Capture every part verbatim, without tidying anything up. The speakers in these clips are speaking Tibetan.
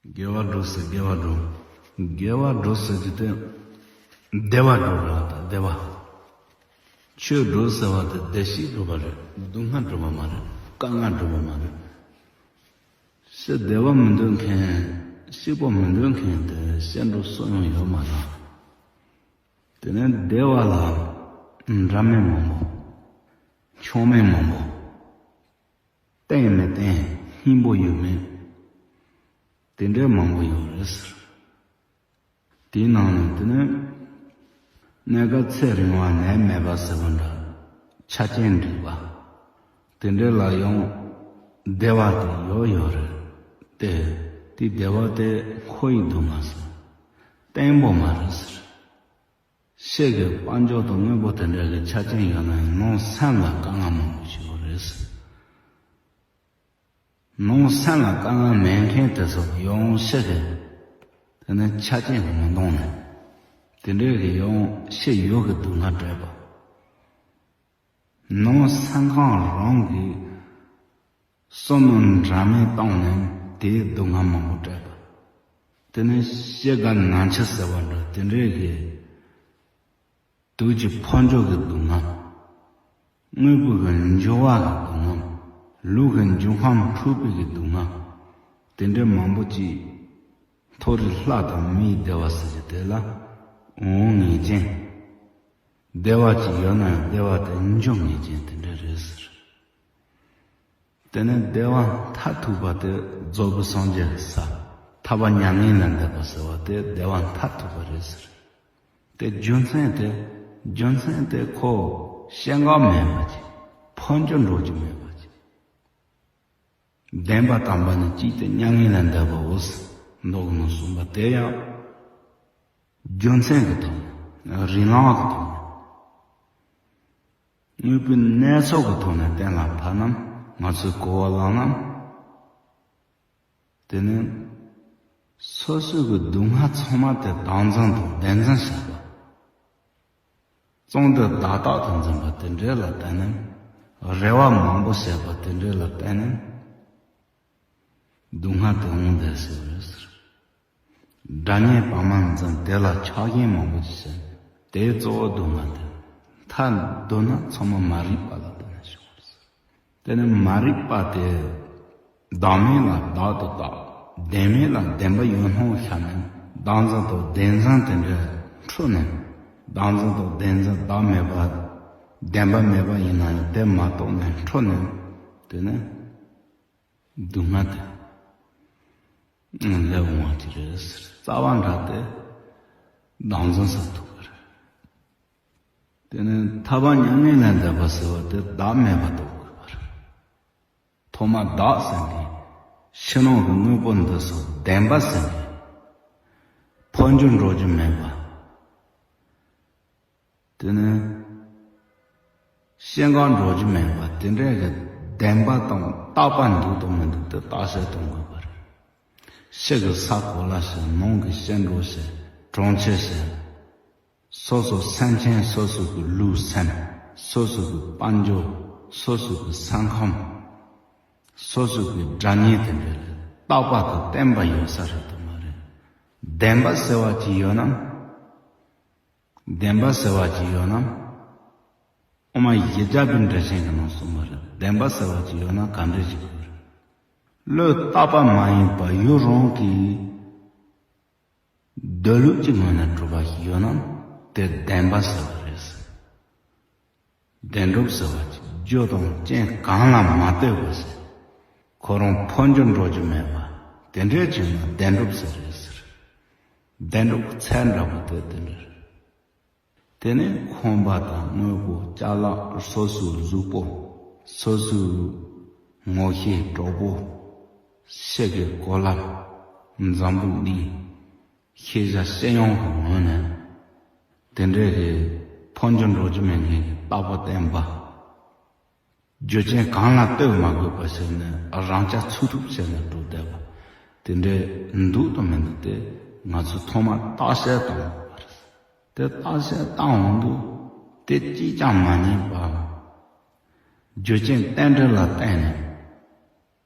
དགེ་བ་སྒྲུབ་ཟེར་དགེ་བ་སྒྲུབ། དགེ་བ་སྒྲུབ་ཟེར་གྱི་དེ། བདེ་བ་སྒྲུབ་ར་ད་བདེ་བ། ཆོས་སྒྲུབ་ཟེར་བ་དེ་བདེ་སྐྱིད་སྒྲུབ་པ་རེད། སྡུག་བསྔལ་སྒྲུབ་པ་མ་རེད། དཀའ་ངལ་སྒྲུབ་པ་མ་རེད། སེམས་བདེ་བ་མི་འདོད་མཁན། སྐྱིད་པོ་མི་འདོད་མཁན་དེ་སེམས་སྒྲུབ་སོ་ཡོང་ཡོད་མ་རེད། དེ་ནས་བདེ་བ་ལ་འདྲ་མིན་མང་པོ། མཆོག་དམན་མང་པོ། བརྟན་མི་བརྟན། སྙིང་པོ་ཡོད་མེད། དེ་འདྲའི་མང་པོ་ཡོད་རེད་ཟེར། དེའི་ནང་ནས་དེ་ནས་གནས་སྐབས་ཚེ་རིང་བ་ནད་མེད་པ་ཟེར་བ་འདྲ། ཆ་རྐྱེན་འགྲིག་པ། དེ་འདྲའི་ལ་ཡང་བདེ་བ་དེ་ཡོད་ཡོད་རེད། དེ་དེ་བདེ་བ་དེ་འཁོར་བའི་སྡུག་བསྔལ་ཟེར། བརྟན་པོ་མ་རེད་ཟེར། ཕྱི་གི་དཔལ་འབྱོར་དང་དངོས་པོ་དེ་འདྲ་གི་ཆ་རྐྱེན་ཡོད་ན་ཡང་ནང་སེམས་ལ་དཀའ་ངལ་མང་པོ་ཞིག་ཡོད་རེད་ཟེར། ནང་སེམས་ལ་དཀའ་ངལ་མེད་མཁན་དེ་ཚོ་ཡང་ཕྱི་གི་དེ་ནི་ཆ་རྐྱེན་གི་མི་འདང་ནས། དེ་འདྲའི་གི་ཡང་ཕྱི་ཡོད་གི་སྡུག་བསྔལ་སྤྲད་པ། ནང་སེམས་ཁམས་རང་གི་བསམ་བློ་འདྲ་མིན་བཏང་ནས་དེའི་སྡུག་བསྔལ་མང་པོ་སྤྲད་པ། དེ་ནི་ཤེས་དགའ་ན་འཆི་ཟེར་བ་འདྲ་དེ་འདྲའི་གི་དུག་གི་ཕོ་འཇོ་གི་སྡུག་བསྔལ། དངོས་པོ་གི་འབྱོར་བ་གི་སྡུག་བསྔལ། ལུས་ཀྱི་འབྱུང་ཁམས་འཁྲུགས་པའི་གི་སྡུག་བསྔལ། དེ་འདྲའི་མང་པོ་ཅིག་མཐོ་རིས་ལྷ་དང་མིའི་བདེ་བ་ཟེར་གྱི་དེ་ལ་འོང་ངེས་ཅན། བདེ་བ་ཅིག་ཡོད་ན་ཡང་བདེ་བ་དེ་འཇོམས་ངེས་ཅན་དེ་འདྲ་རེད་ཟེར། དེ་ནས་བདེ་བ་མཐར་ཐུག་པ་དེ་རྫོགས་པའི་སངས་རྒྱས་ཀྱི་ས། ཐར་པ་མྱ་ངན་ལས་འདས་པ་ཟེར་བ་དེ་བདེ་བ་མཐར་ཐུག་པ་རེད་ཟེར། དེ་རྒྱུ་མཚན་དེ། རྒྱུ་མཚན་དེ་ཁོ་སྐྱེ་འགག་མེད་པ་ཅིག་ཕོ་འགྱུར་འགྲོ་རྒྱུ་མེད་པ་ཅིག་བདེན་པ་དམ་པ་ནི་གཅིག་སྟེ་མྱ་ངན་ལས་འདས་པའོ་ཟེར། མདོ་གི་ནང་གསུངས་པ་དེ་ཡང་། རྒྱུ་མཚན་གྱི་ཐོག་ནས། རིགས་ལམ་གྱི་ཐོག་ནས། དངོས་པོའི་གནས་ཚུལ་གྱི་ཐོག་ནས་གཏན་ལ་ཕབ་ན། ང་ཚོས་གོ་བ་བླངས་ན། དེ་ནི་སོ་སོའི་གི་སྡུག་བསྔལ་ཚང་མ་དེ་བདག་འཛིན་དང་བདེན་འཛིན་བྱེད་པ། བཙོན་དུ་བདག་རྟག་ཏུ་འཛིན་པ་དེ་འདྲ་ལ་བརྟེན་ནས། རེ་བ་མང་པོ་བྱེད་པ་དེ་འདྲ་ལ་བརྟེན་ནས། སྡུག་བསྔལ་དེ་འོང་བསྡད་ཟེར་བ་རེད་ཟེར། དགྲ་གཉེན་བར་མ་འཛིན། དེ་ལ་ཆགས་ཞེན་མང་པོ་ཞིག་བྱས། དེའི་གཙོ་བོ་སྡུག་བསྔལ་དེ། མཐར་གཏུགས་ན་ཚང་མ་མ་རིག་པ་ལ་བརྟེན་ནས་བྱུང་བ་རེད་ཟེར། དེ་ནི་མ་རིག་པ་དེ། བདག་མེད་ལ་བདག་ཏུ་བཏགས། བདེན་མེད་ལ་བདེན་པ་ཡོད་སྣང་ཤར་ནས། བདག་འཛིན་དང་བདེན་འཛིན་དེ་འདྲ་འཁྲུལ་ནས། བདག་འཛིན་དང་བདེན་འཛིན་བདག་མེད་པ། བདེན་པ་མེད་པ་ཡིན་ན་ཡང་དེ་མ་རྟོགས་ནས་འཁྲུལ་ནས། དེ་ནི། སྡུག་བསྔལ་དེ་སླེབས་འོང་བ་ཅིག་རེད་ཟེར། རྩ་བ་འདྲ་དེ་བདག་འཛིན་ཟེར་ཐུབ་ཀྱི་རེད། དེ་ནས་ཐར་པ་མྱ་ངན་ལས་འདས་པ་ཟེར་བ་དེ་བདག་མེད་པ་རྟོགས་དགོས་པ་རེད། ཐོག་མར་བདག་ཟེར་མཁན། ཕྱི་ནང་གི་དངོས་པོ་འདི་ཚོ་བདེན་པ་ཟེར་མཁན། འཕོ་འགྱུར་འགྲོ་རྒྱུ་མེད་པ། དེ་ནི་སྐྱེ་འགག་འགྲོ་རྒྱུ་མེད་པ་དེ་འདྲའི་གི་བདེན་པ་དང་རྟག་པ་འདུག་དང་མི་འདུག་དེ་བརྟག་དཔྱད་གཏོང་དགོས་པ་རེད། ཕྱི་གི་ས་གོ་ལ་ཞིག་ནང་གི་སྐྱེ་འགྲོ་ཞིག་གྲོང་ཁྱེར་ཞིག་སོ་སོ་སེམས་ཅན། སོ་སོ་གི་ལུས་སེམས། སོ་སོ་གི་དཔལ་འབྱོར། སོ་སོ་གི་སེམས་ཁམས། སོ་སོ་གི་དགྲ་གཉེན་དེ་འདྲ་ལ་རྟག་པ་དང་བརྟན་པ་ཡོད་ས་རེད་དམ་མ་རེད། བདེན་པ་ཟེར་བ་ཅིག་ཡོད་ན། བདེན་པ་ཟེར་བ་ཅིག་ཡོད་ན། དབུ་མ་བཞི་བརྒྱ་པའི་འགྲེལ་ཆེན་གྱི་ནང་གསུངས་པ་རེད། བདེན་པ་ཟེར་བ་ཅིག་ཡོད་ན་ག་འདྲ་ཞིག་དགོས་རེད། བློས་བཏགས་པ་མ་ཡིན་པ་ཡུལ་རང་གི་འདོད་ལུགས་ཀྱི་ངོས་ནས་གྲུབ་པ་ཞིག་ཡོད་ན་དེ་བདེན་པ་ཟེར་བ་རེད། བདེན་གྲུབ་ཟེར་བ་ཅིག་རྒྱུ་དང་རྐྱེན་གང་ལ་མ་ལྟོས་པ་ཟེར། ཁོ་རང་འཕོ་འགྱུར་འགྲོ་རྒྱུ་མེད་པ་དེ་འདྲའི་ཆོས་ལ་བདེན་གྲུབ་ཟེར་རེད་ཟེར། བདེན་གྲུབ་ཀྱི་ཚད་འདྲ་པོ་དེ་དེ་འདྲ་རེད། དེ་ནས་ཁང་པ་དང་དངོས་པོ་ཅ་ལག་སོ་སོའི་གཟུགས་པོ། སོ་སོའི་ངོ་ཤེས་གྲོགས་པོ། ཕྱི་གི་གོ་ལ། འཛམ་བུ་གླིང་། ཤེས་བྱ་སྤྱི་ཡོངས་ཀྱི་ངོས་ནས། དེ་འདྲའི་གི་འཕོ་འགྱུར་འགྲོ་རྒྱུ་མེད་མཁན་གྱི་རྟག་པ་བརྟན་པ། རྒྱུ་རྐྱེན་གང་ལ་ལྟོས་མ་དགོས་པ་བྱས་ནས་རང་རྐྱ་ཚུགས་ཐུབ་བྱས་ནས་འགྲོ་བསྡད་པ། དེ་འདྲའི་འདུག་དང་མི་འདུག་དེ་ང་ཚོས་ཐོག་མར་བརྟག་དཔྱད་གཏོང་དགོས་པ་རེད། དེ་བརྟག་དཔྱད་བཏང་འོང་དུས་དེ་གཅིག་ཀྱང་མ་ཉན་པར། རྒྱུ་རྐྱེན་རྟེན་འབྲེལ་ལ་བརྟེན་ནས།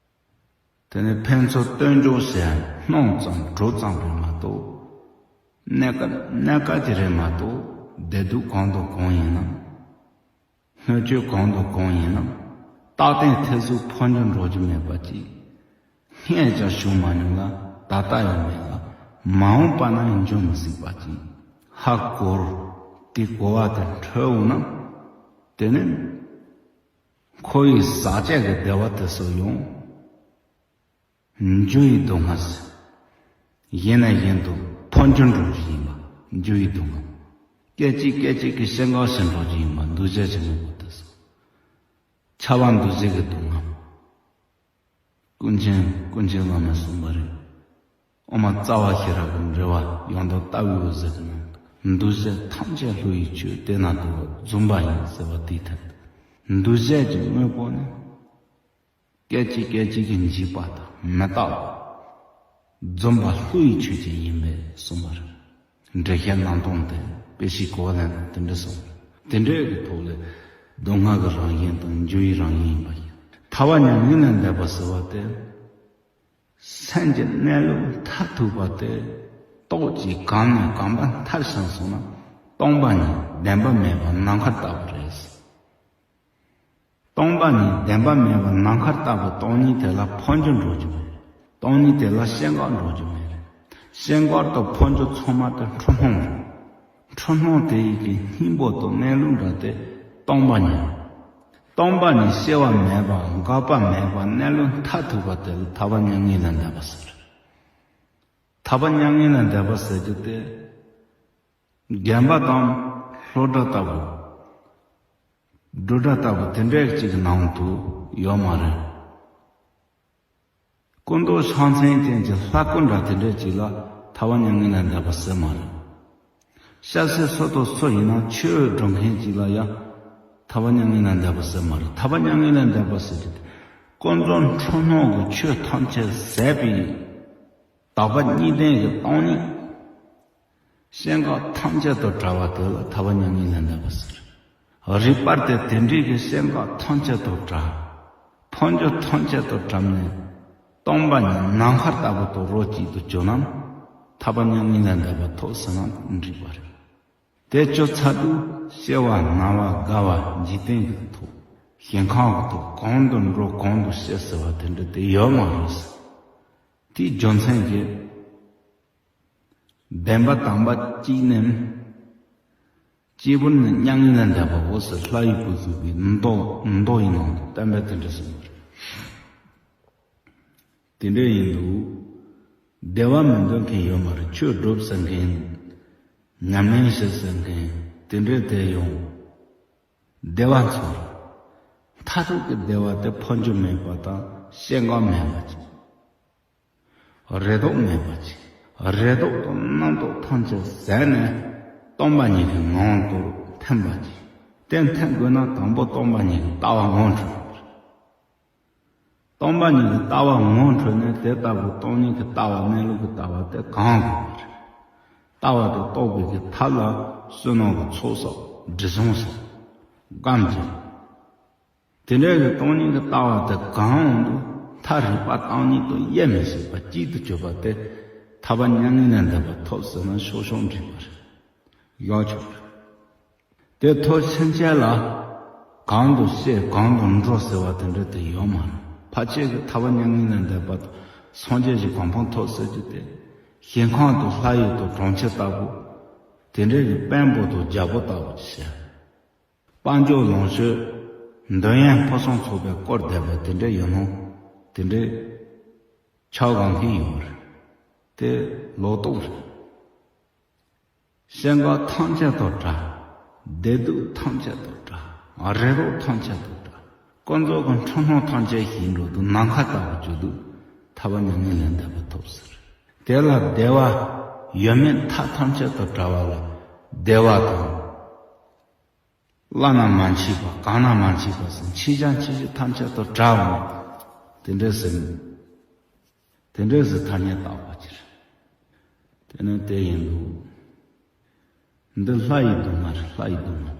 དེ་ནས་ཕན་ཚུན་བསྟུན་ཕྱོགས་ཟེར་སྣང་ཙམ་དྲོད་ཙམ་རེད་མ་གཏོགས། གནས་སྐབས་གནས་སྐབས་ཀྱི་རེད་མ་གཏོགས། བདེ་སྡུག་གང་དང་གང་ཡིན་ན། སྣོད་བཅུད་གང་དང་གང་ཡིན་ན། རྟག་བརྟན་ཐེར་ཟུག་འཕོ་འགྱུར་འགྲོ་རྒྱུ་མེད་པ་ཅིག་སྔས་ཀྱང་བྱུང་མ་མྱོང་ལ། ད་ལྟ་ཡང་མེད་ལ། མ་འོངས་པ་ན་ཡང་འབྱུང་མི་སྲིད་པ་ཅིག་ཧ་གོ་རུ། དེ་གོ་བ་དེ་འཕྲོད་འོང་ན། དེ་ནི་འཁོར་བའི་ཟག་བཅས་ཀྱི་བདེ་བ་དེ་ཚོ་ཡང་འགྱུར་བའི་སྡུག་བསྔལ་ཟེར། ཡིན་ན་ཡིན་དུ་འཕོ་འགྱུར་འགྲོ་རྒྱུ་ཡིན་པ། འགྱུར་བའི་སྡུག་བསྔལ། སྐད་ཅིག་སྐད་ཅིག་གིས་སྐྱེ་འགག་ཕྱིར་འགྲོ་རྒྱུ་ཡིན་པ། འདུ་བྱེད་ཀྱི་དངོས་པོ་དེ་ཚོ། ཁྱབ་པ་འདུ་བྱེད་ཀྱི་སྡུག་བསྔལ། ཀུན་མཁྱེན་ཀུན་མཁྱེན་བླ་མས་གསུངས་པ་རེད། དབུ་མ་རྩ་བ་ཤེས་རབ་ཀྱི་འགྲེལ་པ་ཡང་དག་ལྟ་བའི་འོད་ཟེར་གྱི་ནང་དུ། འདུ་བྱེད་ཐམས་ཅད་བསླུ་བའི་ཆོས། དེ་ན་འདུ་བ་རྫུན་པ་ཡིན་ཟེར་བ་དེའི་ཐད་དུ། འདུ་བྱེད་ཀྱི་དངོས་པོ་ནི། སྐད་ཅིག་སྐད་ཅིག་གིས་འཇིག་པ་དང་མི་རྟག་པ། རྫུན་པ་བསླུ་བའི་ཆོས་ཅན་ཡིན་པས་གསུངས་པ་རེད། འགྲེལ་བཤད་རྣམ་གྲངས་དེ་དཔེ་བཞི་གོ་བ་ལེན་དེ་འདྲ་གསུངས་རེད། དེ་འདྲའི་གི་ཐོག་ལས་སྡུག་བསྔལ་གྱི་རང་བཞིན་དང་འགྱུར་བའི་རང་བཞིན་ཡིན་པ་ཡིན། ཐར་པ་མྱ་ངན་ལས་འདས་པ་ཟེར་བ་དེ། སེམས་ཀྱི་གནས་ལུགས་མཐར་ཐུག་པ་དེ། རྟོག་བཅས་གང་ནས་གང་བར་མཐར་ཕྱིན་སོང་ན། སྟོང་པ་ཉིད་བདེན་པ་མེད་པ་ནམ་མཁའ་ལྟ་བུ་རེད། སྟོང་པ་ཉིད་བདེན་པ་མེད་པ་ནམ་མཁའ་ལྟ་བུ་སྟོང་ཉིད་དེ་ལ་འཕོ་འགྱུར་འགྲོ་རྒྱུ་མེད། སྟོང་ཉིད་དེ་ལ་སྐྱེ་འགག་འགྲོ་རྒྱུ་མེད། སྐྱེ་འགག་དང་འཕོ་འགྱུར་ཚང་མ་དེ་འཁྲུལ་སྣང་རེད། འཁྲུལ་སྣང་དེ་ཡི་གི་སྙིང་པོ་དང་གནས་ལུགས་འདྲ་དེ་སྟོང་པ་ཉིད། སྟོང་པ་ཉིད་སྐྱེ་བ་མེད་པ་འགག་པ་མེད་པ་གནས་ལུགས་མཐར་ཐུག་པ་དེ་ལ་ཐར་པ་མྱ་ངན་ལས་འདས་པ་ཟེར། ཐར་པ་མྱ་ངན་ལས་འདས་པ་ཟེར་རྒྱུ་དེ། རྒན་པ་དང་ལྷོ་བྲག་ལྟ་བུ། འབྲུག་སྒྲ་ལྟ་བུ་དེ་འདྲ་ཅིག་གི་ནང་དུ་ཡོད་མ་རེད། སྐུ་མདོག་ཕྱག་མཚན་ཅན་གྱི་ལྷ་སྐུ་འདྲ་དེ་འདྲ་ཅིག་ལ་ཐར་པ་མྱ་ངན་ལས་འདས་པ་ཟེར་མ་རེད། སྐྱ་སེར་སུ་དང་སུ་ཡིན་ན་ཆོས་སྒྲུབ་མཁན་ཅིག་ལ་ཡང་ཐར་པ་མྱ་ངན་ལས་འདས་པ་ཟེར་མ་རེད། ཐར་པ་མྱ་ངན་ལས་འདས་པ་ཟེར་གྱི་དེ། ཀུན་རྫོབ་འཁྲུལ་སྣང་གི་ཆོས་ཐམས་ཅད་ཟད་པའི། དག་པ་གཉིས་ལྡན་གྱི་སྟོང་ཉིད། སྐྱེ་འགག་ཐམས་ཅད་དང་བྲལ་བ་དེ་ལ་ཐར་པ་མྱ་ངན་ལས་འདས་པ་ཟེར། རིག་པར་དེ་དེ་འདྲའི་གི་སྐྱེ་འགག་ཐམས་ཅད་དང་བྲལ། འཕོ་འགྱུར་ཐམས་ཅད་དང་བྲལ་ནས། སྟོང་པ་ཉིད་ནམ་མཁའ་ལྟ་བུ་དང་རོ་གཅིག་ཏུ་གྱུར་ན། ཐར་པ་མྱ་ངན་ལས་འདས་པ་ཐོབ་ཟེར་ན་འགྲིག་པ་རེད། དེ་གྱུར་ཚར་དུས་སྐྱེ་བ་ན་བ་རྒ་བ་འཇིག་རྟེན་གྱི་ཐོག་ཞིང་ཁམས་ཀྱི་ཐོག་གང་དུ་འགྲོ་གང་དུ་སྐྱེ་ཟེར་བ་དེ་འདྲ་དེ་ཡོད་མ་རེད་ཟེར། དེའི་རྒྱུ་མཚན་གྱིས། བདེན་པ་དམ་པ་གཅིག་ནི། གཅིག་པུ་ནི་མྱ་ངན་ལས་འདས་པའོ་ཟེར་ལྷ་ཡི་སྐུ་གཟུགས་པའི་མདོ་མདོ་ཡི་ནང་དུ་བསྟན་པ་དེ་འདྲ་གསུངས་པ་རེད། དེ་འདྲ་ཡིན་དུས། བདེ་བ་མི་འདོད་མཁན་ཡོད་མ་རེད། ཆོས་སྒྲུབ་ཟེར་མཁན། ཉམས་ལེན་བྱེད་ཟེར་མཁན་དེ་འདྲ་དེ་ཡང་། བདེ་བ་ཚོར། མཐར་ཐུག་གི་བདེ་བ་དེ་འཕོ་འགྱུར་མེད་པ་དང་སྐྱེ་འགག་མེད་པ་ཅིག་རེ་དོགས་མེད་པ་ཅིག་རེ་དོགས་དང་རྣམ་རྟོག་ཐམས་ཅད་ཟད་ནས་སྟོང་པ་ཉིད་ཀྱི་ངང་དུ་འཐིམ་པ་ཅིག་དེ་འཐིམ་དགོས་ན་དང་པོ་སྟོང་པ་ཉིད་ཀྱི་ལྟ་བ་ངོ་འཕྲོད་དགོས། སྟོང་པ་ཉིད་ཀྱི་ལྟ་བ་ངོ་འཕྲོད་ནས་དེ་ལྟ་བུ་སྟོང་ཉིད་ཀྱི་ལྟ་བ་གནས་ལུགས་ཀྱི་ལྟ་བ་དེ་གང་དགོས་པ་རེད། ལྟ་བ་དེ་རྟོགས་པའི་གི་ཐབས་ལ་བསོད་ནམས་ཀྱི་ཚོགས་བསགས་དྲི་བསུང་བསགས་སྒོམ་གྱི། དེ་འདྲའི་གི་སྟོང་ཉིད་ཀྱི་ལྟ་བ་དེ་གང་འོང་དུས་མཐར་རིག་པ་སྟོང་ཉིད་དུ་དབྱེར་མི་ཕྱེད་པ་གཅིག་ཏུ་གྱུར་པ་དེ་ཐར་པ་མྱ་ངན་ལས་འདས་པ་ཐོབ་ཟེར་ན་ཤོག་ཤོག་འགྲིག་པ་རེད། ཡག་ཆོག་རེད། དེ་ཐོབ་ཕྱིན་ཆད་ལ་གང་དུ་སྐྱེ་གང་དུ་འགྲོ་ཟེར་བ་དེ་འདྲ་དེ་ཡོད་མ་རེད། ཕལ་ཆེར་གྱི་ཐར་པ་མྱ་ངན་ལས་འདས་པ་དང་སངས་རྒྱས་ཀྱི་གོ་འཕང་ཐོབ་ཟེར་རྒྱུ་དེ་ཞིང་ཁམས་དང་ལྷ་ཡུལ་དང་གྲོང་ཁྱེར་ལྟ་བུ། དེ་འདྲའི་གི་དཔོན་པོ་དང་རྒྱལ་པོ་ལྟ་བུ་ཞིག་དཔལ་འབྱོར་ལོངས་སྤྱོད་འདོད་ཡོན་ཕུན་སུམ་ཚོགས་པས་བསྐོར་བསྡད་པ་དེ་འདྲ་ཡོད་ནོ། དེ་འདྲའི་ཆགས་དགོས་མཁན་ཡོད་རེད། དེ་ལོག་རྟོག་རེད། སྐྱེ་འགག་ཐམས་ཅད་དང་བྲལ། བདེ་སྡུག་ཐམས་ཅད་དང་བྲལ། རེ་དོགས་ཐམས་ཅད་དང་བྲལ། ཀུན་རྫོབ་ཀྱི་འཁྲུལ་སྣང་ཐམས་ཅད་ཞིག་འགྲོ་དུས་ནམ་མཁའ་ལྟ་བུ་བྱུང་དུས་ཐར་པ་མྱ་ངན་ལས་འདས་པ་ཐོབ་ཟེར། དེ་ལ་བདེ་བ་ཡོད་མེད་མཐའ་ཐམས་ཅད་དང་བྲལ་བ་ལ་བདེ་བ་དང་། བླ་ན་མ་མཆིས་པ་གང་ན་མ་མཆིས་པ་ཟེར་མཆིས་ཀྱང་མཆིས་ཀྱང་ཐམས་ཅད་དུ་བྲལ་བ་མེད། དེ་འདྲ་ཟེར། དེ་འདྲ་ཟེར་ཐ་སྙད་བཏགས་པ་ཅིག་དེ་ནི་དེ་ཡིན་འདུག་འདི་ལྷ་ཡི་སྡུག་བསྔལ་རེད། ལྷ་ཡི་སྡུག་བསྔལ།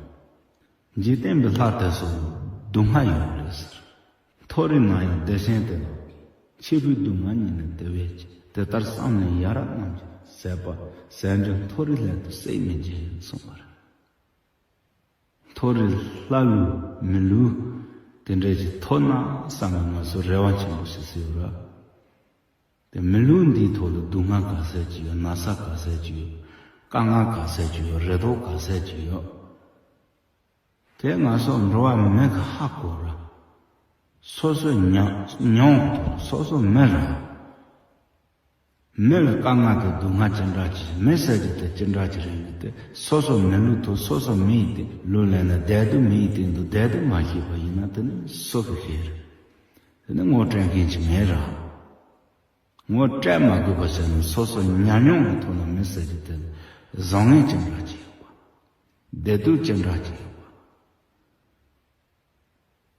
འཇིག་རྟེན་པའི་ལྷ་དེ་ཚོ་སྡུག་བསྔལ་ཡོད་རེད་ཟེར། མཐོ་རིས་ན་ཡང་བདེ་ཆེན་དེ་ལ། འཆི་འཕོའི་སྡུག་བསྔལ་ཉིད་ནི་དེ་བས་ཆེ། དེ་ལྟར་བསམས་ནས་ཡ་རབས་རྣམས་ཀྱིས། ཟད་པ་ཟད་འགྲོ་མཐོ་རིས་ལས་དུ་བསྲེག་མི་བྱེད་གསུངས་པ་རེད། མཐོ་རིས་ལྷ་ལུས་མི་ལུས་དེ་འདྲ་ཞིག་ཐོབ་ན་བསམ་པའི་ང་ཚོ་རེ་བ་ཆེན་པོ་ཞིག་ཟེར་བ་རེད། དེ་མི་ལུས་འདིའི་ཐོག་ལ་སྡུག་བསྔལ་ག་ཚད་ཅིག་ཡོད། ན་ཚ་ག་ཚད་ཅིག་ཡོད། དཀའ་ངལ་ག་ཚད་ཅིག་ཡོད། རེ་དོགས་ག་ཚད་ཅིག་ཡོད། དེ་ང་ཚོ་འགྲོ་བ་མི་གི་ཧ་གོ་ར། སོ་སོས་མྱོང་མྱོང་གི་སོ་སོ་མི་ར། མི་ལ་དཀའ་ངལ་དང་སྡུག་བསྔལ་ཅི་འདྲ་ཅིག་མི་ཟེར་གྱི་དེ་ཅི་འདྲ་ཅིག་རེད་མི་དེ་སོ་སོ་མི་ལུས་ཐོག་སོ་སོ་མི་ཡི་སྟེང་ལུས་ལེན་ན་བདེ་སྡུག་མི་ཡི་སྟེང་དུ་བདེ་སྡུག་མ་ཤེས་པ་ཡིན་ན་དེ་ནི་སོ་སོ་ཤེས་རེད། དེ་ནི་ངོ་སྤྲད་མཁན་ཅིག་མེད་ར། ངོ་སྤྲད་མ་དགོས་པ་བྱས་ན་སོ་སོ་ཉམས་མྱོང་གི་ཐོག་ནས་མི་ཟེར་གྱི་དེ་ལ་བཟང་ངན་ཅི་འདྲ་ཅིག་ཡོད་པ། བདེ་སྡུག་ཅི་འདྲ་ཅིག་ཡོད་པ།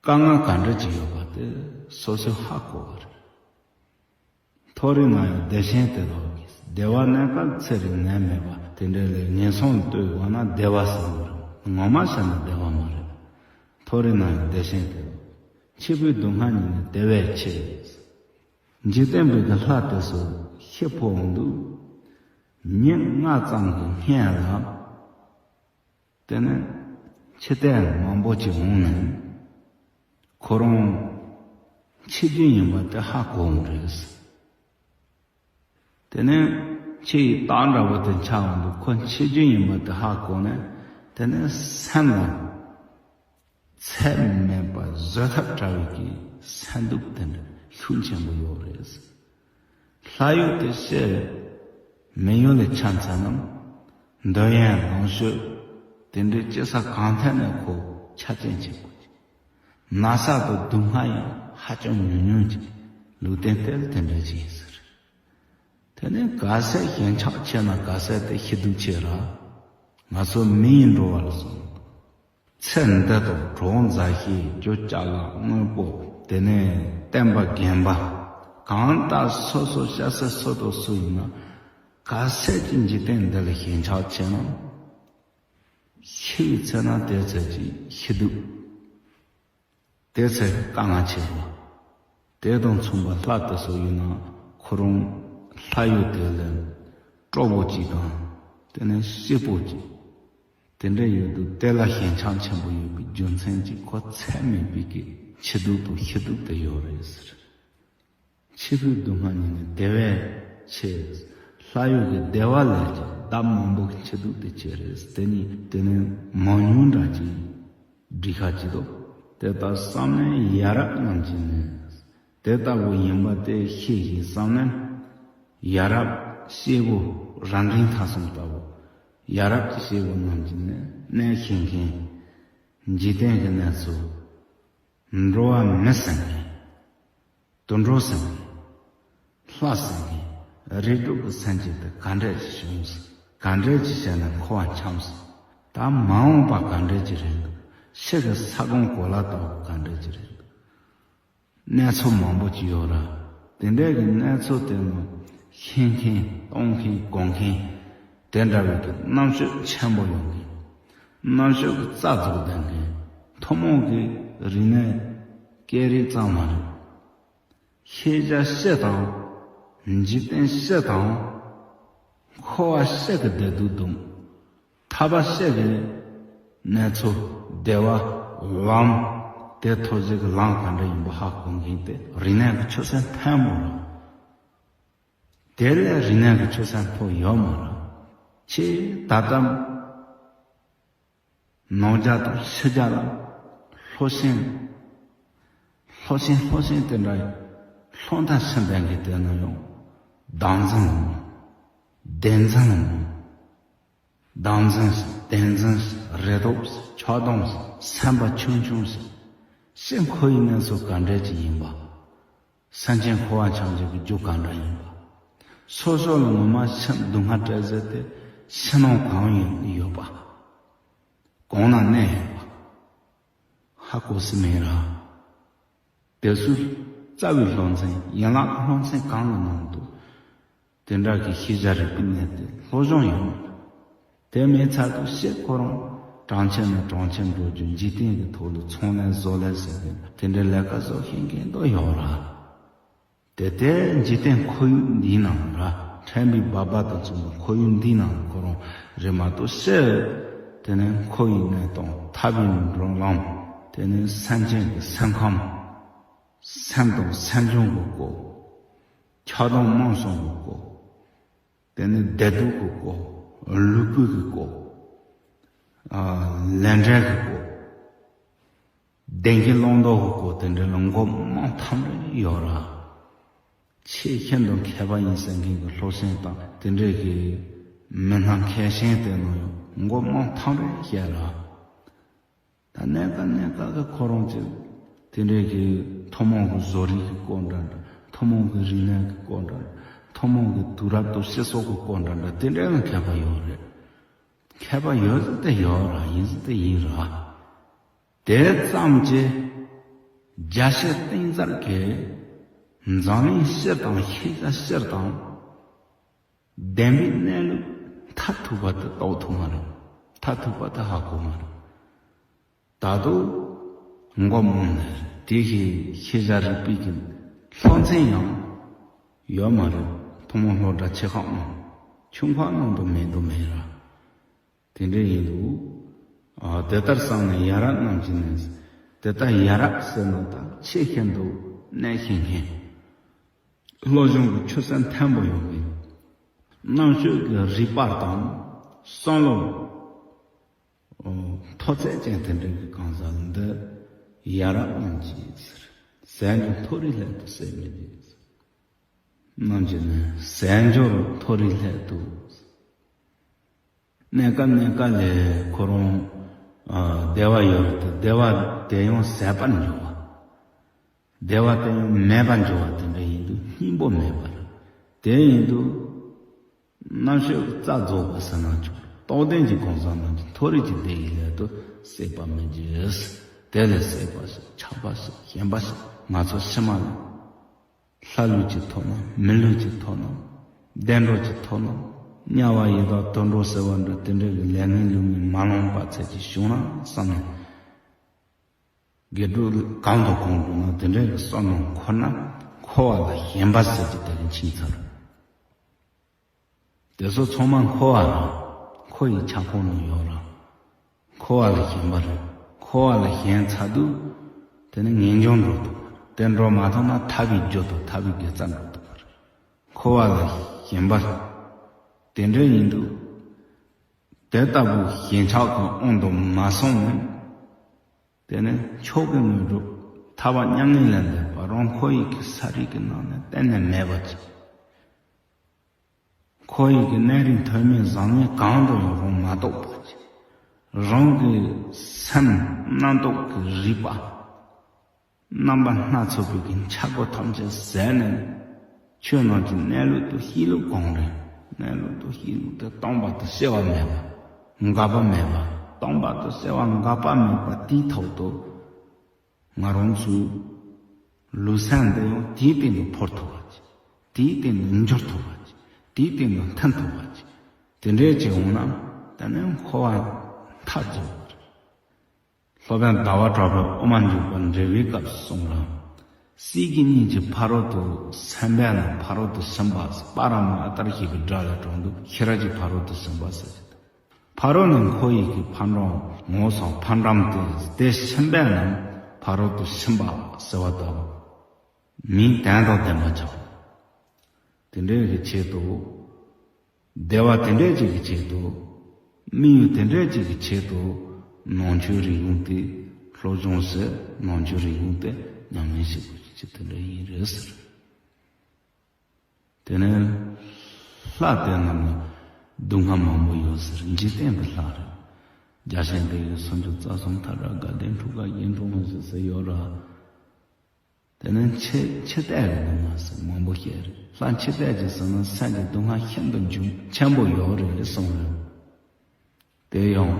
དཀའ་ངལ་ག་འདྲ་ཅིག་ཡོད་པ་དེ་སོ་སོས་ཧ་གོ་བ་རེད། མཐོ་རིས་ན་ཡང་བདེ་ཞིང་བདེ་བ་གིས། བདེ་བ་གནས་སྐབས་ཚེ་རིང་ནད་མེད་པ། དེ་འདྲ་ལས་ངན་སོང་ལྟོས་དགོས་ན་བདེ་བ་ཟེར་བ་རེད། ངོ་མ་བྱས་ན་བདེ་བ་མ་རེད། མཐོ་རིས་ན་ཡང་བདེ་ཞིང་བདེ་བ། འཆི་འཕོའི་སྡུག་བསྔལ་ཉིད་ནི་དེ་བས་ཆེ། འཇིག་རྟེན་པའི་གི་ལྷ་དེ་ཚོ་ཤི་འཕོ་འོང་དུས། ཉིན་ལྔ་ཙམ་གྱི་སྔོན་ལ། དེ་ནས་འཆི་ལྟས་མང་པོ་ཅིག་འོང་ནས། ཁོ་རང་འཆི་རྒྱུ་ཡིན་པ་དེ་ཧ་གོ་འོང་རེད། དེ་ནས་ཁྱི་ཡི་སྟག་འདྲ་བོ་དེ་འཆར་འོང་དུས་ཁོ་འཆི་རྒྱུ་ཡིན་པ་དེ་ཧ་གོ་ནས། དེ་ནས་སེམས་ལ་ཚད་མེད་པ་བཟོད་ཐབས་བྲལ་བའི་གི་སེམས་སྡུག་དེ་འདྲ་ཤུགས་ཆེན་པོ་ཡོད་རེད། ལྷ་ཡུལ་དེ་བཤད་མི་ཡུལ་ལ་ཆ་མཚོན་ན། འདོད་ཡོན་ལོངས་སྤྱོད་དེ་འདྲའི་སྐྱེ་ས་གང་ཐད་ནས་ཁོ་ཆ་རྐྱེན་ཆེན་པོ་ཅིག་ན་ཚ་དང་སྡུག་བསྔལ་ཡང་ཧ་ཅང་ཉུང་ཉུང་ཅིག་ལུས་རྟེན་དེ་ལ་དེ་འདྲ་ཅིག་ཡིན་ཟེར། དེ་ནས་ག་ཚད་ཞེན་ཆགས་ཆེ་ན་ག་ཚད་དེ་ཤི་སྡུག་ཆེ་ར། ང་ཚོ་མི་ཡི་འགྲོ་བ་ལ་སོང་། ཚེ་འདི་དང་གྲོགས་མཛའ་བཤེས་རྒྱུ་ཅ་ལག་དངོས་པོ་དེ་ནས་བསྟན་པ་རྒན་པ། གང་ལྟར་སོ་སོ་སྐྱ་སེར་སུ་དང་སུ་ཡིན་ན། ག་ཚད་ཀྱི་འཇིག་རྟེན་འདི་ལ་ཞེན་ཆགས་ཆེ་ན། ཤི་བའི་ཚེ་ན་དེ་ཚད་ཀྱི་ཤི་སྡུག་དེ་ཚེ་དཀའ་ངལ་ཆེ་བ། དེ་དང་མཚུངས་པ་ལྷ་དེ་ཚོ་ཡིན་ན་ཁོ་རང་ལྷ་ཡུལ་དེ་ལ་སྤྲོ་པོ་གཅིག་དང་དེ་ནས་སྐྱིད་པོ་གཅིག་དེ་འདྲ་ཡོད་དུས་དེ་ལ་ཞེན་ཆགས་ཆེན་པོ་ཡོད་པའི་རྒྱུ་མཚན་གྱིས་ཁོ་ཚད་མེད་པའི་གི་འཆི་སྡུག་དང་ཤི་སྡུག་དེ་ཡོད་རེད་ཟེར། འཆི་འཕོའི་སྡུག་བསྔལ་ཉིད་ནི་དེ་བས་ཆེ། ལྷ་ཡུལ་གྱི་བདེ་བ་ལས་ཀྱང་ལྡབ་མང་པོ་གི་འཆི་སྡུག་དེ་ཆེ་རེད། དེ་ནི་དེ་ནི་མང་ཉུང་འདྲ་ཅིག་འགྲིག་ཁ་ཅིག་འདུག་དེ་ལྟར་བསམས་ནས་ཡ་རབས་རྣམས་ཀྱིས་ནི། དེ་ལྟ་བུ་ཡིན་པ་དེ་ཤེས་ཤིང་བསམས་ནས། ཡ་རབས་སྐྱེས་བུ་རྭ་སྒྲེང་ཐ་གསུམ་ལྟ་བུ། ཡ་རབས་ཀྱི་སྐྱེས་བུ་རྣམས་ཀྱིས་ནི་གནས་ཤིང་མཁན། འཇིག་རྟེན་གྱི་གནས་ཚུལ། འགྲོ་བ་མི་ཟེར་མཁན། དུད་འགྲོ་ཟེར་མཁན། ལྷ་ཟེར་མཁན། རིགས་དྲུག་གི་སེམས་ཅན་དེ་ག་འདྲས་ཅིག་བྱུང་སོང་། ག་འདྲས་ཅིག་བྱས་ནས་འཁོར་བ་འཁྱམས་སོང་། ད་མ་འོངས་པ་ག་འདྲས་ཅིག་རེད་འདུག་ཕྱི་གི་ས་སྒོང་གོ་ལ་ལྟ་བུ་ག་འདྲས་ཅིག་རེད་འདུག་གནས་ཚུལ་མང་པོ་ཅིག་ཡོད་ར། དེ་འདྲས་ཀྱི་གནས་ཚུལ་དེ་ནི་ཤེས་མཁན་མཐོང་མཁན་གོ་མཁན་དེ་འདྲ་བའི་གི་རྣམ་དཔྱོད་ཆེན་པོ་ཡོད་མཁན། རྣམ་དཔྱོད་ཀྱི་རྩ་རྫོགས་ལྡན་མཁན། ཐུན་མོང་གི་རིག་གནས་སྐད་རིགས་ཙམ་མ་རེད། ཤེས་བྱ་སྤྱི་དང་། འཇིག་རྟེན་སྤྱི་དང་། འཁོར་བ་སྤྱི་གི་བདེ་སྡུག་དང་། ཐར་པ་སྤྱི་གི་གནས་ཚུལ་བདེ་བ་ལམ། དེ་ཐོབ་བྱེད་ཀྱི་ལམ་ག་འདྲ་ཡིན་པ་ཧ་གོ་མཁན་དེ་རིག་གནས་ཀྱི་ཆུ་ཚད་མཐོན་པོ་རེད། དེ་ལས་རིག་གནས་ཀྱི་ཆུ་ཚད་མཐོ་ཡོད་མ་རེད། ཁྱེད་ད་ལྟ་ནང་རྒྱ་དང་ཕྱི་རྒྱ་ལ་སློབ་ཆེན། སློབ་ཆེན་སློབ་ཆེན་དེ་འདྲ་སློབ་མཐར་ཕྱིན་པའི་གི་དེ་ནི་ཡང་བདག་འཛིན་ལ་མོ། བདེན་འཛིན་ལ་མོ། བདག་འཛིན་ཞིག་བདེན་འཛིན་ཞིག་རེ་དོགས་ཞིག་ཆགས་སྡང་ཞིག་སེམས་པ་ཆུང་ཆུང་ཞིག་སེམས་ཁོ་ཡི་གནས་ཚུལ་ག་འདྲས་ཅིག་ཡིན་པ། སེམས་ཅན་འཁོར་བ་འཁྱམས་བྱེད་ཀྱི་རྒྱུ་ག་འདྲ་ཡིན་པ། སོ་སོ་ལ་ངོ་མ་ཕྱི་སྡུག་བསྔལ་སྤྲད་ཟེར་ཏེ་ཕྱི་ནང་གང་ཡིན་ཡོད་པ། གང་ན་གནས་ཡོད་པ། ཧ་གོ་སྲིད་མེད་ར། དེ་ཚོའི་རྩ་བའི་སློབ་ཚན་ཡན་ལག་གི་སློབ་ཚན་གང་གི་ནང་དུ། དེ་འདྲ་གི་ཤེས་བྱ་རིག་པའི་གནས་དེ་སློབ་སྦྱོང་ཡོད་མ་རེད། དེ་མེད་ཚར་དུས་ཤེས་ཁོ་རང་གྲོང་ཁྱེར་ནས་གྲོང་ཁྱེར་འགྲོ་རྒྱུ་འཇིག་རྟེན་གྱི་ཐོག་ལ་ཚོང་ལས་བཟོ་ལས་ཟེར་ཏེ་དེ་འདྲའི་ལས་ཀ་བཟོ་ཤེས་མཁན་དོ་ཡོད་ར། དེ་ལྟའི་འཇིག་རྟེན་ཁོར་ཡུག་འདིའི་ནང་ལ། ཕྲན་བུའི་སྦལ་པ་དང་མཚུངས་པའི་ཁོར་ཡུག་འདིའི་ནང་ཁོ་རང་རེད་མ་གཏོགས། ཕྱིར་དེ་ནི་འཁོར་བའི་གནས་སྟངས། ཐར་པའི་འགྲོ་ལམ། དེ་ནི་སེམས་ཅན་གྱི་སེམས་ཁམས། སེམས་དང་སེམས་བྱུང་གི་སྐོར། ཆགས་སྡང་རྨོངས་གསུམ་གྱི་སྐོར། དེ་ནི་བདེ་སྡུག་གི་སྐོར། ལུས་པོ་གི་སྐོར། ཨ། ལས་འབྲས་ཀྱི་སྐོར། བདེན་བཞི་བླང་དོར་གྱི་སྐོར། དེ་འདྲ་ལ་མགོ་མང་ཐམ་རེ་ཡོད་ར། ཆེས་ཤིན་ཏུ་མཁས་པ་ཡིན་ཟེར་མཁན་གྱི་སློབ་ཚན་དང་དེ་འདྲའི་གི་མི་སྣ་མཁས་ཤིང་དེ་ནང་ཡང་མགོ་མང་ཐམ་རེ་བཤད་ར། ད་གནས་སྐབས་གནས་སྐབས་ཀྱི་ཁོ་རང་ཚོས་དེ་འདྲའི་གི་ཐུན་མོང་གི་བཟོ་རིག་གི་སྐོར་འདྲ་འདྲ། ཐུན་མོང་གི་རིག་གནས་ཀྱི་སྐོར་འདྲ་འདྲ། ཐུན་མོང་གི་དུས་རབས་དང་སྤྱི་ཚོགས་ཀྱི་སྐོར་འདྲ་འདྲ། དེ་འདྲའི་ལ་མཁས་པ་ཡོད་རེད། མཁས་པ་ཡོད་ཟེར་དེ་ཡོད་ར། ཡིན་ཟེར་དེ་ཡིན་ར། དེ་ཙམ་གྱིས་རྒྱལ་སྲས་བསྟན་རྩིས་ཀྱི་འཛམ་གླིང་སྤྱིར་དང་ཤེས་བྱ་སྤྱིར་དང་བདེན་པའི་གནས་ལུགས་མཐར་ཐུག་པ་དེ་རྟོགས་ཐུབ་མ་རེད། མཐར་ཐུག་པ་དེ་ཧ་གོ་མ་རེད། ད་དུང་མགོ་རྨོངས་ནས་དེ་བཞིན་ཤེས་བྱ་རིག་པའི་གི་སློབ་ཚན་ཡང་ཡོད་མ་རེད། ཐུན་མོང་སློབ་གྲྭ་ཆེ་ཁག་ནང་ཆུང་ཁག་ནང་དུ་མེད་དུ་མེད་ར། དེ་འདྲ་ཡིན་དུས། ཨ། དེ་ལྟར་བསམ་ནས་ཡ་རབས་རྣམས་ཀྱི་ནས། དེ་ལྟར་ཡ་རབས་ཟེར་ན་ད་ཆེས་ཤིན་ཏུ་གནས་ཤིང་མཁན། སློབ་སྦྱོང་གི་ཆུ་ཚད་མཐོན་པོ་ཡོད་པའི། རྣམ་དཔྱོད་ཀྱི་རིག་པ་དང་བསམ་བློ། ཨོ། མཐོ་ཚད་ཅན་དེ་འདྲ་གི་གང་ཟག་འདི་ཡ་རབས་རྣམས་ཀྱི་ཟེར། ཟས་འཇམ་མཐོ་རིས་སླད་དུ་ཟེར་མི་འདི། རྣམས་ཀྱི་ནི་ཟས་འཇམ་མཐོ་རིས་སླད་དུ། གནས་སྐབས་གནས་སྐབས་ལ་ཁོ་རང་། ཨ། བདེ་བ་ཡོད་རེད་དེ། བདེ་བ་དེ་ཡང་ཟད་པར་འགྱུར་བ། བདེ་བ་དེ་ཡང་མེད་པར་འགྱུར་བ་དེ་འདྲ་ཡིན་དུས་སྙིང་པོ་མེད་པ་རེད། དེ་ཡིན་དུས་རྣམ་དཔྱོད་ཀྱི་རྩལ་རྫོགས་པ་ཟེར་ན་ཆོག་རྟོགས་ལྡན་གྱི་གང་ཟག་རྣམས་ཀྱིས་མཐོ་རིས་ཀྱི་བདེ་བའི་སླད་དུ་སྲེད་པ་མི་བགྱིད། དེ་ལས་སྲེད་པ་ཞིག་ཆགས་པ་ཞིག་ཞེན་པ་ཞིག་ང་ཚོ་ཕྱི་མ་ལ། ལྷ་ལུས་ཀྱི་མཐོ་རྣམས། མི་ལུས་ཀྱི་མཐོ་རྣམས། བདེ་འགྲོ་གྱི་མཐོ་རྣམས། དམྱལ་བ་ཡི་དྭགས་དུད་འགྲོ་ཟེར་བ་འདྲ་དེ་འདྲ་གི་ལས་ངན་ལུས་ངན་མ་ལོངས་པ་ཚད་ཅིག་བྱུང་ན་བསམ་ནས། དགེ་སྒྲུབ་གང་དང་གང་བསྒྲུབ་ན་དེ་འདྲ་གི་བསམ་བློ་འཁོར་ན་འཁོར་བ་ལ་ཞེན་པ་ཟེར་གྱི་དེ་རིང་ཕྱིན་ཚར། དེ་ཚོ་ཚང་མ་འཁོར་བ་རེད། འཁོར་བའི་ཁྱབ་ཁོངས་ནང་ཡོད་རེད། འཁོར་བ་ལ་ཞེན་པ་རེད། འཁོར་བ་ལ་ཞེན་ཚར་དུས། དེ་ནི་ངེས་འབྱུང་འགྲོ་ཐུབ་པ་རེད། དེ་འགྲོ་མ་ཐུབ་ན་ཐར་པའི་རྒྱུ་དང་ཐར་པའི་དགེ་རྩ་འགྲོ་ཐུབ་པ་རེད། འཁོར་བ་ལ་ཞེན་པ་རེད། དེ་འདྲ་ཡིན་དུས། དེ་ལྟ་བུའི་ཞེན་ཆགས་ཀྱི་དབང་དུ་མ་སོང་ནས། དེ་ནི་མཆོག་གི་དངོས་གྲུབ་ཐར་པ་མྱ་ངན་ལས་འདས་པ་རང་འཁོར་བའི་གི་ས་རིས་ཀྱི་ནང་ནས་གཏན་ནས་མེད་པ་ཅིག་འཁོར་བའི་གི་གནས་རིས་མཐོ་དམན་བཟང་ངན་གང་དུ་ཡང་རང་མ་གཏོགས་པ་ཅིག་རང་གི་སེམས་རྣམ་རྟོག་གི་རིག་པ། རྣམ་པ་སྣ་ཚོགས་པའི་གི་འཆར་སྒོ་ཐམས་ཅད་ཟད་ནས། ཆོས་རྣམས་ཀྱི་གནས་ལུགས་དང་གཤིས་ལུགས་གང་རེད། གནས་ལུགས་དང་གཤིས་ལུགས་དེ་སྟོང་པ་དང་བྱ་བ་མེད་པ། འགག་པ་མེད་པ། སྟོང་པ་དང་བྱ་བ་འགག་པ་མེད་པ་དེའི་ཐོག་ཏུ། ང་རང་ཚོའི་ལུས་སེམས་འདི་ཡང་དེའི་སྟེང་དུ་འཕོ་ཐུབ་པ་ཅིག་དེའི་སྟེང་དུ་འགྱུར་ཐུབ་པ་ཅིག་དེའི་སྟེང་དུ་འཐོན་ཐུབ་པ་ཅིག་དེ་འདྲའི་ཅིག་འོང་ན་ད་ནི་འཁོར་བ་མཐའ་རྫོགས་པ་རེད། སློབ་དཔོན་ཟླ་བ་གྲགས་པས་དབུ་མ་འཇུག་པ་འགྲེལ་བའི་སྐབས་སུ་གསུངས་ར། གསེར་གྱི་སྙིང་གི་ཕ་རོལ་ཏུ་སེམས་དཔའ་རྣམས་ཕ་རོལ་ཏུ་ཕྱིན་པ། པ་ར་མ་ཨ་ཏར་ཞེས་པའི་སྒྲ་ལས་དྲངས་འདུག་ཤེས་རབ་ཀྱི་ཕ་རོལ་ཏུ་ཕྱིན་པ་ཟེར་གྱི་འདུག་ཕ་རོལ་ནི་འཁོར་བའི་གི་ཕ་འགྲམ་ངོ་སོ་ཕ་འགྲམ་སྟེ། དེ་ཕྱིན་པ་རྣམས་ཕ་རོལ་ཏུ་ཕྱིན་པ་ཟེར་བ་ལྟ་བུ། མིང་དོན་དང་ལྡན་པ་བྱ། དེ་འདྲའི་གི་ཆེད་དུ། བདེ་བ་དེ་འདྲའི་ཅིག་གི་ཆེད་དུ། དམིགས་ཡུལ་དེ་འདྲའི་ཅིག་གི་ཆེད་དུ། ནང་ཆོས་རིག་གཞུང་དེ། སློབ་སྦྱོང་ཟེར་ནང་ཆོས་རིག་གཞུང་དེ་ཉམས་ལེན་བྱེད་དགོས་ཀྱི་ཆེད་དེ་འདྲ་ཡིན་རེད་ཟེར། དེ་ནས་ལྷ་དེ་རྣམས་ལ་སྡུག་བསྔལ་མང་པོ་ཡོད་ཟེར། འཇིག་རྟེན་གྱི་ལྷ་རེད། བརྒྱ་བྱིན་དེ་ཡི་སུམ་ཅུ་རྩ་གསུམ་མཐའ་བྲལ་དགའ་ལྡན་ཁྲོ་དགའ་གཞན་འགྲོ་འོང་ཞེས་ཟེར་ཡོད་ར། དེ་ནས་འཆི་འཆི་ལྟས་ཀྱི་སྡུག་བསྔལ་ཟེར་མང་པོ་བཤད་རེད། ལྷ་འཆི་ལྟས་ཀྱི་ཟེར་ན་སེམས་ཀྱི་སྡུག་བསྔལ་ཤིན་ཏུ་འཇུ་ཆེན་པོ་ཡོད་རེད་གསུངས་རེད། དེ་ཡང་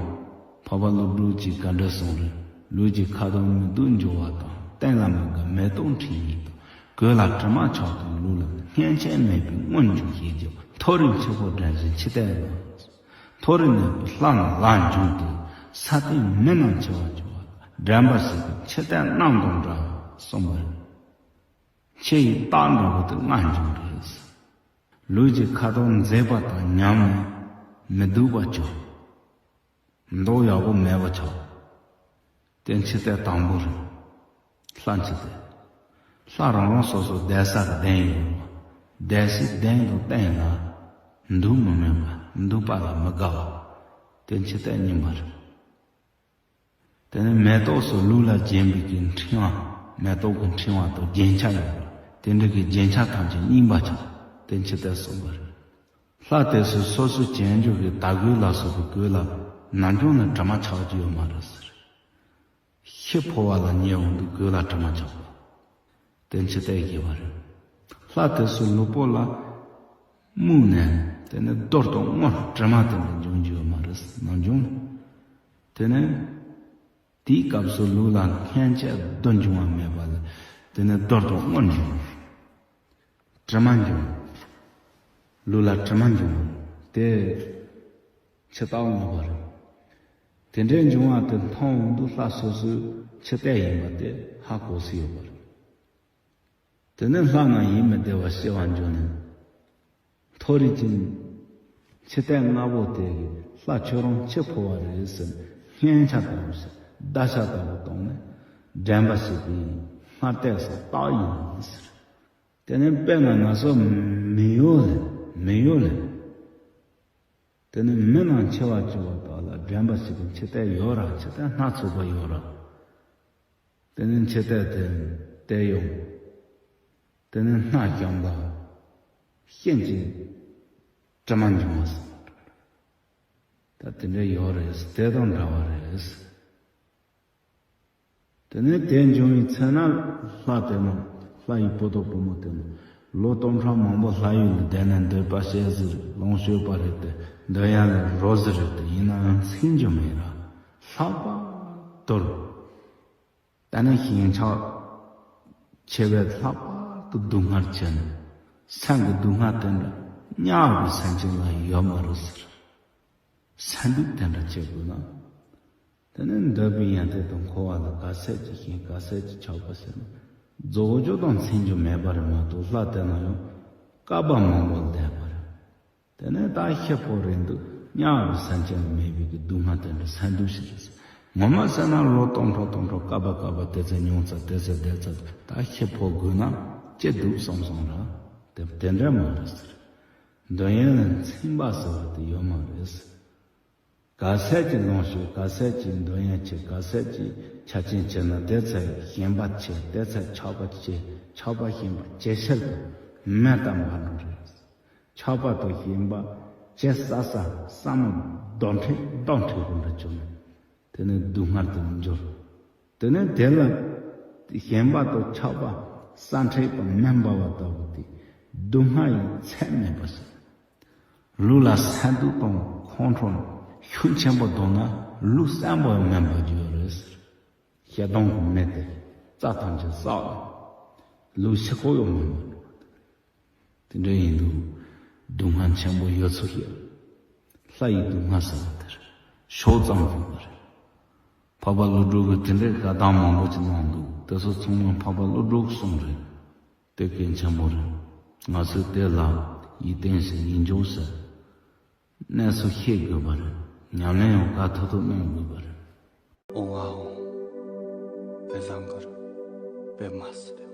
འཕགས་པ་ཀླུ་སྒྲུབ་ཀྱིས་ག་འདྲ་གསུངས་རེད། ལུས་ཀྱི་ཁ་དོག་མི་སྡུག་འགྱུར་བ་དང་། སྟན་ལ་མི་དགའ་མེ་ཏོག་ཕྲེང་གཉིས་དང་། གོས་ལ་དྲི་མ་ཆགས་དང་། ལུས་ལ་སྙན་ཆད་མེད་པའི་མངོན་འཇུག་ཞེས་བརྗོད། མཐོ་རིས་འཆི་འཕོ་འདྲེན་ཞིང་འཆི་ལྟས་ན། མཐོ་རིས་གནས་པའི་ལྷ་རྣམས་ལ་འཇུག་སྟེ། ས་སྟེང་མི་རྣམས་འཆི་བར་འགྱུར་བ་དང་། འདྲེན་པར་བྱེད་པའི་འཆི་ལྟས་རྣམས་དང་འདྲ་གསུངས་པ་རེད། ཁྱི་ཡི་སྟག་འདྲ་བོ་དེ་ལྔ་འབྱུང་རེད། ལུས་ཀྱི་ཁ་དོག་མཛེས་པ་དང་ཉམས་ནས་མི་སྡུག་པ་བྱུང་། མདོག་ཡག་པོ་མེད་པ་ཆགས། དེ་འཆི་ལྟས་དང་པོ་རེད། ལྷ་འཆི་ལྟས། ལྷ་རང་རང་སོ་སོ་བསྡད་ས་གི་གདན་ཡོད་རེད་བ། བསྡད་སའི་གདན་དུ་བསྟན་ན། འདུག་མི་མིན་པ། འདུག་པ་ལ་མི་དགའ་བ། དེ་འཆི་ལྟས་གཉིས་པ་རེད། དེ་ནས་མེ་ཏོག་སོགས་ལུས་ལ་བརྒྱན་པའི་གི་འཕྲེང་བ། མེ་ཏོག་གི་འཕྲེང་བ་དང་རྒྱན་ཆ་ཡོད་པ། དེ་འདྲ་གི་རྒྱན་ཆ་ཐམས་ཅད་རྙིང་པ་ཆགས། དེ་འཆི་ལྟས་གསུམ་པ་རེད། ལྷ་དེ་ཚོས་སོ་སོའི་བྱས་འཇུག་གི་དར་གོས་ལ་སོགས་པའི་གོས་ལ་ནམ་རྒྱུན་ནས་དྲི་མ་ཆགས་ཀྱི་ཡོད་མ་རེད་ཟེར། ཤི་འཕོ་བ་ལ་ཉེ་བོ་འདུག་གོས་ལ་དྲི་མ་ཆགས་པ། དེ་འཆི་ལྟས་བཞི་པ་རེད། ལྷ་དེ་ཚོའི་ལུས་པོ་ལ་རྨུགས་ནས་དེ་ནས་རྡོ་དང་དངུལ་དྲི་མ་དེ་འདྲ་འབྱུང་རྒྱུ་ཡོད་མ་རེད་ཟེར། ནམ་རྒྱུན་དེ་ནས། དེའི་སྐབས་སུ་ལུས་ལ་སྔན་ཆད་རྡོ་འབྱུང་བ་མེད་པ་ལས། དེ་ནས་རྡོ་དང་དངུལ་འབྱུང་། དྲི་མ་འབྱུང་། ལུས་ལ་དྲི་མ་འབྱུང་། དེ་འཆི་ལྟས་ལྔ་པ་རེད། དེ་འདྲའི་འབྱུང་བ་དེ་མཐོང་འོང་དུས་ལྷ་སོ་སོའི་འཆི་ལྟས་ཡིན་པ་དེ་ཧ་གོ་སྲིད་ཡོད་པ་རེད། དེ་ནས་ལྷ་རྣམས་ཡིད་མི་བདེ་བར་སྐྱེ་བར་འགྱུར་ནས། མཐོ་རིས་ཀྱི་འཆི་ལྟས་ལྔ་པོ་དེ་གིས་ལྷ་ཁྱོད་རང་འཆི་འཕོ་བ་རེད་ཟེར་སྔན་ཆད་ལྟ་བུ་ཞིག་བརྡ་ཤ་ལྟ་བུ་བཏང་ནས་དྲན་པ་བྱེད་པའི་སྔར་ལྟས་སུ་རྟགས་ཡིན་ཟེར། དེ་ནས་དཔེར་ན་ང་ཚོ་མི་གཡོ་ལས་མི་གཡོ་ལས། དེ་ནས་མི་རྣམས་འཆི་བར་གྱུར་པ་དག་ལ་དྲན་པ་བྱེད་པའི་འཆི་ལྟས་ཡོད་ར། འཆི་ལྟས་སྣ་ཚོགས་པ་ཡོད་ར། དེ་ནས་འཆི་ལྟས་དེ་དེ་ཡོང་། དེ་ནས་སྣ་བྱང་པ། ཤིན་ཅིང་དྲི་མ་འབྱུང་བ་ཟེར། ད་དེ་འདྲ་ཡོད་རེད། དེ་དང་འདྲ་བ་རེད། དེ་ནས་དེ་འབྱུང་བའི་ཚེ་ན་ལྷ་དེ་རྣམས་ལྷ་ཡི་བུ་དང་བུ་མོ་དེ་རྣམས་ལོ་སྟོང་ཕྲག་མང་པོ་ལྷ་ཡུལ་ལ་བསྡད་ནས་འདོད་པ་སྐྱེ་ཟེར། ལོངས་སྤྱོད་པ་རེད་དེ། འདོད་ཡོན་ལ་རོལ་ཟེར་རེད་དེ། ཡིན་ནའང་ཚིམ་རྒྱུ་མེད་ར། ལྷག་པར་དུ། ད་ནི་ཞེན་ཆགས་ཆེ་བས་ལྷག་པར་དུ་སྡུག་བསྔལ་ཆེ་ནས། སེམས་ཀྱི་སྡུག་བསྔལ་དེ་འདྲ་དམྱལ་བའི་སེམས་ཅན་ལ་ཡོད་མ་རེད་ཟེར། སེམས་སྡུག་དེ་འདྲ་བྱེད་དགོས་ན། དེ་ནས་འདོད་པའི་ཡོན་ཏན་དང་འཁོར་བ་ལ་ག་ཚད་ཅིག་ཞེན། ག་ཚད་ཅིག་ཆགས་པ་ཟེར་ན། རྫོགས་རྒྱུ་དང་ཚིམ་རྒྱུ་མེད་པ་རེད་མ་གཏོགས། ལྷ་དེ་ན་ཡང་བསྐལ་པ་མང་པོ་བསྡད་པ་རེད། དེ་ནས་ད་ཤི་འཕོ་རན་དུས་དམྱལ་བའི་སེམས་ཅན་ལ་མེད་པའི་གི་སྡུག་བསྔལ་དེ་འདྲ་སེམས་སྡུག་ཞིག་རེད། ངོ་མ་བྱས་ན་ལོ་སྟོང་ཕྲག་སྟོང་ཕྲག་བསྐལ་པ་བསྐལ་པ་དེ་ཚོ་མྱོང་ཚར། དེ་ཚོ་བསྡད་ཚར། ད་ཤི་འཕོ་དགོས་ན་ཅི་འདུག་བསམ་སོང་ར། དེ་དེ་འདྲ་མ་རེད་ཟེར། འདོད་ཡོན་ལ་ཚིམ་པ་ཟེར་བ་དེ་ཡོད་མ་རེད་ཟེར། ག་ཚད་ཀྱི་ལོངས་སྤྱོད། ག་ཚད་ཀྱི་འདོད་ཡོན་ཆེ། ག་ཚད་ཀྱི་ཆ་རྐྱེན་ཆེ་ན་དེ་ཚད་ཞེན་པ་ཆེ། དེ་ཚད་ཆགས་པ་ཆེ། ཆགས་པ་ཞེན་པ་ཇེ་ཆེར་དུ་མི་དང་མ་འགྲོ་རེད། ཆགས་པ་དང་ཞེན་པ་ཇེ་ཟབ་ཟབ། བསམ་བློ་རྡོག་ཁྲེས་རྡོག་ཁྲེས་པོ་འདྲ་བྱུང་ནས། དེ་ནས་སྡུག་བསྔལ་དུ་འགྱུར། དེ་ནས་དེ་ལ་ཞེན་པ་དང་ཆགས་པ་ས་འཁྲེགས་པ་མེ་འབར་བ་ལྟ་བུ་དེ་སྡུག་བསྔལ་ཡི་ཚད་མེད་པ་ཞིག། ལུས་ལ་སེམས་སྡུག་དང་ཁོང་ཁྲོ་ཤུགས་ཆེན་པོ་བསྡད་ན་ལུས་བཙན་པོ་མེ་འབར་རྒྱུ་ཡོད་རེད་ཟེར། ཞེ་སྡང་གི་མེ་དེ་རྩ་ཐམས་ཅད་བསྲེགས་ནས་ལུས་ཤི་ཁོག་ཡོད་མ་རེད། དེ་འདྲ་ཡིན་དུས་སྡུག་བསྔལ་ཆེན་པོ་ཡོད་ཚུལ་ཞིག། ལྷ་ཡི་སྡུག་བསྔལ་ཟེར་བ་དེར་ཕྱོགས་ཙམ་ཡོད་པ་རེད། འཕགས་པ་ཀླུ་སྒྲུབ་ཀྱིས་དེ་འདྲའི་བཀའ་གདམས་མང་པོ་ཅིག་གནང་འདུག། དེ་ཚོ་ཚང་མ་འཕགས་པ་ཀླུ་སྒྲུབ་ཀྱི་གསུང་རེད། དེ་གལ་ཆེན་པོ་རེད། ང་ཚོས་དེ་ལ་ཡིད་བརྟན་ཞིང་ཡིད་འཇོག་བྱས། གནས་ཚུལ་ཤེས་དགོས་པ་རེད། ཉམས་ལེན་ཡང་ག་ཐུབ་ཐུབ་གནང་དགོས་པ་རེད། ཨོ་ཨ་ཨོ། པེ་ཟང་གར། པེ་མ་སི།